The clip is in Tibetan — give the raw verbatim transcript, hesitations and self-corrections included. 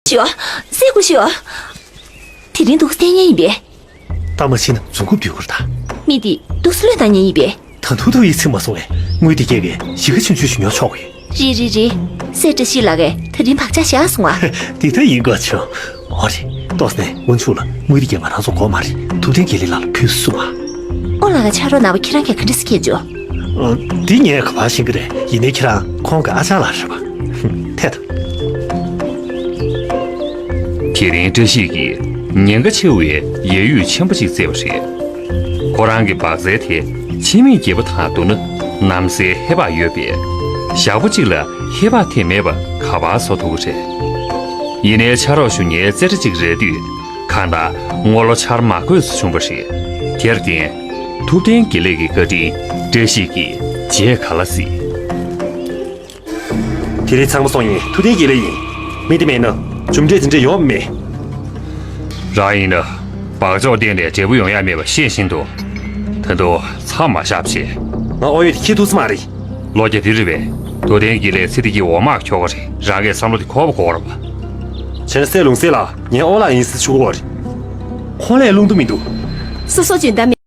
ཞུ། སེ་གོ་ཞུ། དེ་རིང་འདུག་སེ་ཉན་ཡིན་པས། ད་མ་ཕྱིན་ན་རྫུན་རྐུབ་བསྡུས་ཁུར་ད། མི་འདི་འདུག་སེ་བློས་བཏང་ཉན་ཡིན་པས། ད་དུང་ཐུགས་ཡིད་ཚིམ་མ་སོང་བས། དངུལ་དེ་སྐྱེལ་བའི་གཞིས་ཀ་ཆུང་ཆུང་ཞིག་ཉོ་ཆོག་གི། རེད་རེད་རེད། སྲས་བཀྲ་ཤིས་ལགས་ཀྱིས་ད་རིང་བག་ཆགས་བཞག་སོང་ཨ། འདི་ལྟ་ཡིན་དགོས་བྱུང་། འོ་རེད། ཏོག་ཙམ་ནས་དབང་ཕྱུག་ལ་དངུལ་དེ་སྐྱེལ་ང་རང་ཚོ་དགོས་མ་རེད། ཐུབ་བསྟན་དགེ་ལེགས་ལགས་ལ་ཕུལ་སོང་ཨ། ཨོ་ལགས་ཀྱི་ཕྱག་རོགས་གནང་བ་ཁྱེད་རང་གིས་ག་འདྲ་སེ་མཁྱེན་བྱུང་། ཨ། འདི་ངས་ག་པར་ཤེས་ཀྱི་རེད། ཡིན་ནའི་ཁྱེད་རང་ཁོང་གི་ཨ་ཅག་ལགས་རེད་པ། ཧུམ། ཐད་ད། དེ་རིང་བཀྲ་ཤིས་ཀྱིས་ཉེན་ཁ་ཆེ་བའི་ཡད་ཡུད་ཆེན་པོ་ཅིག་བཙལ་བ་རེད། ཁོ་རང་གི་བག་རྩལ་དེ་ཕྱི་མིག་རྒྱས་པོ་དང་བསྡུར་ན་ནམ་སེལ་ཧེ་བག་ཡོད་པས། ཞག་པོ་གཅིག་ལ་ཧེ་བག་ཐེབས་མེད་པ་ག་པར་བཟོ་ཐུབ་ཀྱི་རེད། ཡིན་ནའི་ཕྱག་རོགས་ཞུ་མཁན་རྩེ་གྲས་གཅིག་རེད་དུས། གང་ལྟར་དངུལ་ལོ་འཆར་མ་དགོས་སུ་བྱུང་བ་རེད། དེར་བརྟེན། ཐུབ་བསྟན་དགེ་ལེགས་ཀྱི་བཀའ་དྲིན་བཀྲ་ཤིས་ཀྱིས་བརྗེད་ག་ལ་སྲིད། དེ་རིང་ཚང་མ་སོང་ཡིན། ཐུབ་བསྟན་དགེ་ལེགས་ཡིན། མི་དེ་མེད་ན་རྒྱུ་འབྲས་དེ་འདྲ་ཡོང་མེད། རང་ཡིན་ན་བག་ཆགས་གཏན་ནས་འབྲས་བུ་ཡོང་ཡ་མེད་པ་ཤེས་བཞིན་དུ། ད་དུང་མཚམས་མ་བཞག་བྱས། ང་ཨོ་ཡོད་དེ་ཁྱེད་ཐུག་ས་མ་རེད། ལོ་རྒྱུས་དེ་རེད་པས། ཐུབ་བསྟན་དགེ་ལེགས་ཚེ་འདི་གི་འོ་མ་ཁྱོ་ག་རེད། རང་གིས་བསམ་བློ་དེ་འཁོར་བ་འཁོར་བ་རེད་པ། བྱས་ན་སྲས་ལུང་སྲས་ལགས་ངའི་ཨོ་ལགས་ཡིན་ཟེར་ཞུ་གི་ཡོད་རེད། ཁོང་ལས་རླུང་རྟ་མི་འདུག། སོ་སོ་འཇོན་ཐང་མེད།